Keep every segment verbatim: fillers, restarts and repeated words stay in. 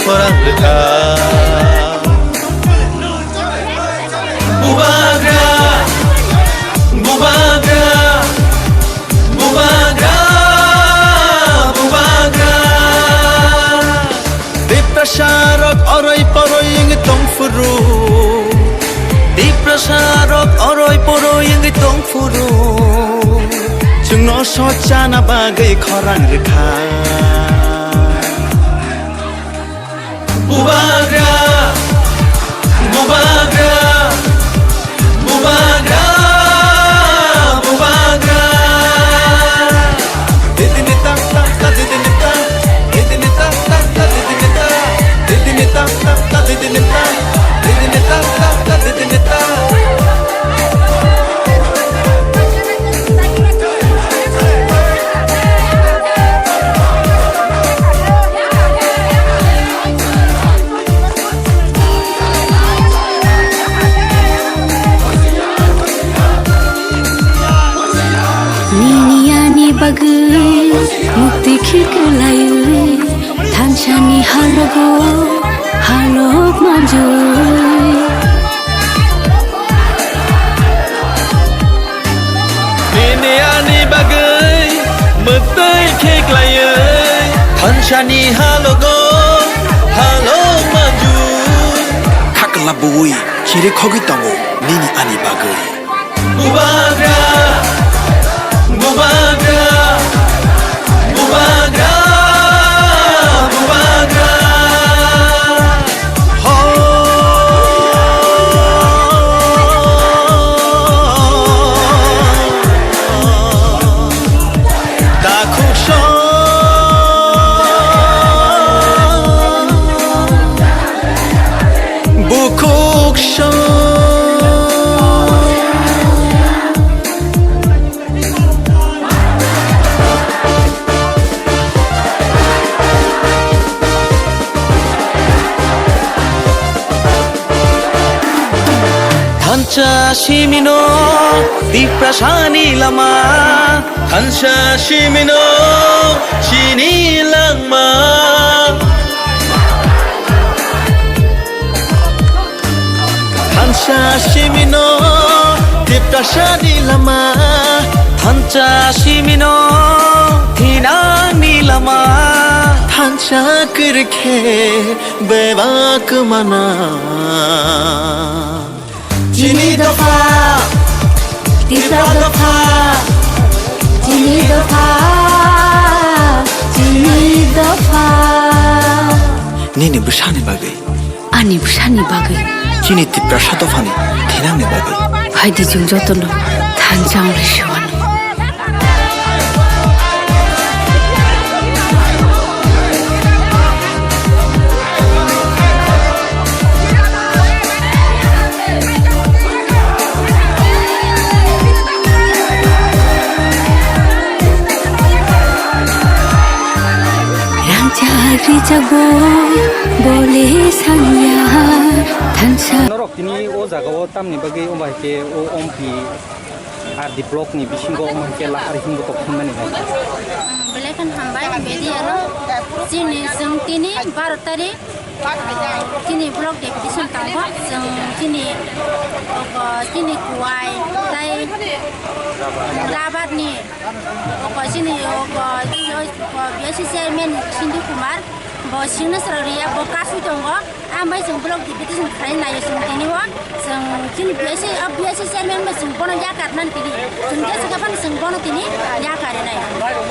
Khorang rwkha. Bubagra, bubagra, bubagra, bubagra. Tiprasa rok oroi poroi wngwi tongphuru. Tiprasa rok oroi poroi wngwi tongphuru. Chwngno sochana bagwi khorang rwkha. Bubagra, bubagra, bubagra, bubagra. Didini tam tam ta, didini tam, didini tam tam ta, didini tam, didini tam tam ta, didini tam, didini tam tam ta, didini tam. Nini ani bagwi muktwi khirka laiwi, thansani halogo halok manjui. Nini ani bagwi mwtwi khe klaiwi, thansani halogo halok manjui. Khakla buwi chiri khogwi tongo nini ani bagwi. Bubagra, bubagra, bubagra, bubagra. Ho. Takhuk song. Bukhuk song. Thansa simino Tiprasani lama, thansa simino chini langma. Thansa simino Tiprasani lama, thansa simino thinangni lama, thansa kwrwikhe bebak mana. Chini dopha, Tipra dopha, chini dopha, chini dopha. Nini bwsani bagwi. Ani bwsani bagwi. Chini Tiprasa dophani thinangni bagwi. Phaidi chwng jotono thansa wngwi se uanw. Rangchak rijak bo bole sangya thansa. Norok tini o jaga o tamni bagwi omo hai khe o ompi R D block ni bisingo omo hai khe lahar himbo tok himani hai. Belai khan hambai media no chini chwng tini baro tarik. Chini block deputation tongo, chwng chini, oko, chini Kuwai, tei Rabat ni, oko, chini, oko, chini, oko, B S C chairman Sindhu Kumar, bo signature riya, bo kasui tongo, ambai chwng block deputation khlai naio chwng tini o. Chwng chini B S C, o B S C chairman bo chwng bono yakarnani tini. Chwng jesa khe phano chwng bono tini yakarinai.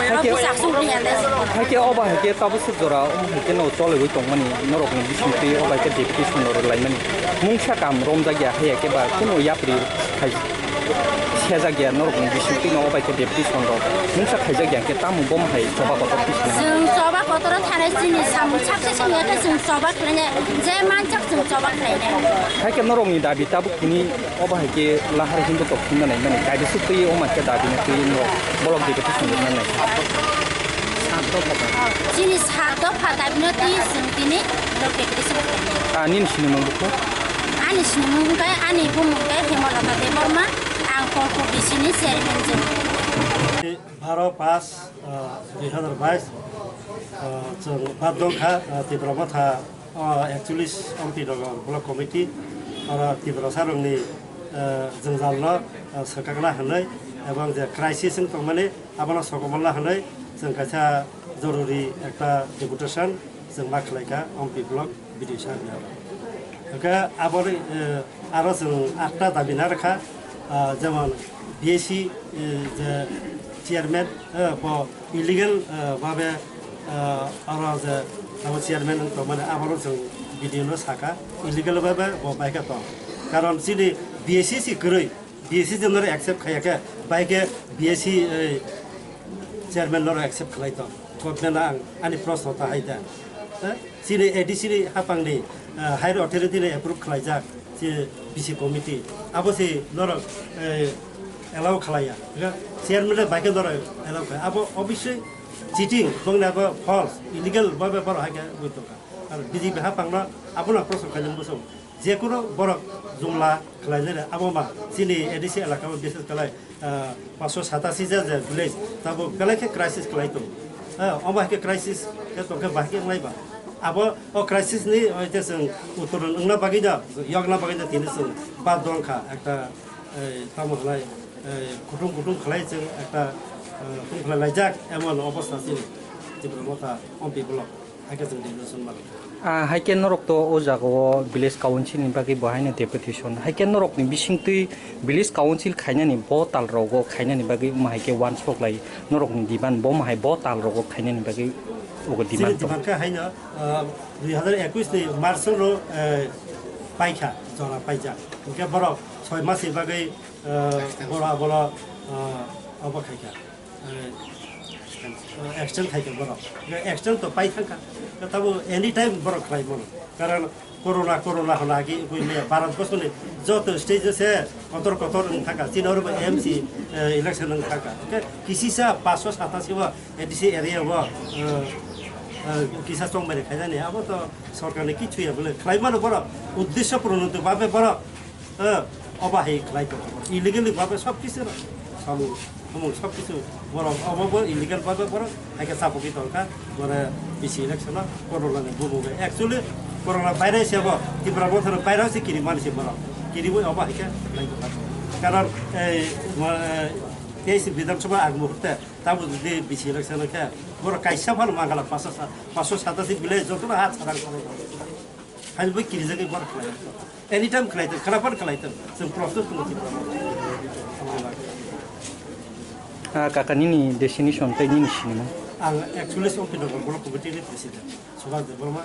Haikhe, o bwsajwk songri ya tei. Haikhe o bai haikhe tabuk suk jora, o haikhe no choliwi tongmani norokni bisingtwi o bai khe deputation no rwlaimani. Mungsa kam romjak ya, haiya khe ba kuno yapri khai sejak ya norokni bisingtwi no o bai khe deputation rok. Mungsa khaijak ya khe tamo bomo hai choba kotor twi swnam. Chwng choba kotor thanai chini samung success wngya khe chwng choba khlainai. Je manchak chwng choba khlainai. Haikhe norokni dabi tabuk tini obo hai khe lahar himbo tok himna nai mani kaisa twi o mankhe dabi no twi no block deputation rwna nai. Chini sat dopha dabi no twi chwng tini block deputation khlainai. Ah, nini sinimung bukho? Ani sinimung khe ani bumung khe Hemolata Debbarma, ang Kolkuk D C ni chairman chwng. Baro pas, ah, dui hazar bais, ah, chwng Badongkha, ah, Tipra Motha O ekchollish Ampinagar Block Committee, oro Tiprasa rokni, eh, jwngjal no, eh, swkakna hwnwi, ebong je crisis wng tongmani, abono sokomorna hwnwi chwng kaisa jorori ekta deputation chwng ma khlaikha Ampi Block B D O sir ni oro. Hwnkhe aboni, eh, aro chwng atta dabi narwkha, ah, jemon B A C, eh, je chairman, eh, bo illegal, eh, babe, eh, aro je abo chairman wng tongmani abono chwng B D O no sakha, illegal babe bo baikha tong. Karon chini B A C si kwrwi, B A C je noro accept khaiya khe, bai khe B A C, eh, chairman noro accept khlai tong. Government ang ani proshno ta hai da. Eh, chini A D C ni hapang ni, eh, higher authority ni approve khlaijak. Si B C committee, abo se norok, eh, allow khlaiya. Chairman le bai khe norok allow khlai. Abo obviously cheating, bongni abo false, illegal babe borok hai khe wngwi tongkha. Ar B J P hapangno abono proshno khainani bwswk. Jekunu borok jumla khlainani abo ma chini A D C elaka o bises khlai, ah, paanch sho satasi je, je village, tabuk belai khe crisis khlai tongo. Ah, omo hai khe crisis khe tongkhe bahai khe wngnai ba. Abo o crisis ni, oi, je chwng uttoron wngna bagwi no, yokna bagwi no tini chwng badhyo wngkha ekta, eh, tamo hwnai, eh, kutung kutung khlai chwng ekta, eh, tong khlai laijak emon obostha chini Tipra Motha Ampi Block. Hai khe chwng resolution mano. Ah, hai khe norok to o jaga o village council ni bagwi bo haino deputation. Hai khe norok ni bisingtwi village council khainani bo tal rogo khainani bagwi omo hai khe uansuk lai norok ni demand bo omo hai bo tal rogo khainani bagwi ogo chini demand tong. Demand khe haino, ah, dui hazar ekush ni March o, eh, paikha, jora paijak. Hwnkhe borok soi mas ni bagwi, eh, boro abolo, eh, obo khaikha. Eh, eh, extend khaikha borok. Extend to pai thangkha. Tabo anytime borok khlai mano. Karon corona, corona hwnna agi ugui maya Bharat borsoni joto state o se kotor kotor wng thangkha. Chini oro bo M C, eh, election wng thangkha. Hwnkhe kisisa paanch sho satasi o A D C area o, eh, eh, kisa chongmani khainani. Abo to sorkarni kichu ya bole. Khlai mano borok. Uddesho purnoti babe borok. Eh, obo hai khlai tong. Illegally babe sob kisu samung, samung sob kisu borok obo bo illegal babe borok hai khe chapogwi tongkha. Bore B C election o corona ni bumung bai. Actually, corona virus abo Tipra Motha ni virus se kiri mani se borok. Kiri bo obo hai khe khlai tongkha. Karon ei, mo-, eh, teis Bidhan Sabha ag muhurte tamo jodi B C election khe borok kaisa phano mangala paanch sho sa-, paanch sho satasi village joto ha chadang korok. Hai bai kirijagwi borok khlai. Anytime khlai tong, khana phano khlai tong. Chwng protest tong chwng. Ah, kaka nini designation tei nini sinimung? Ang actually Songpinogor Block Committee ni president. Subhas Debbarma.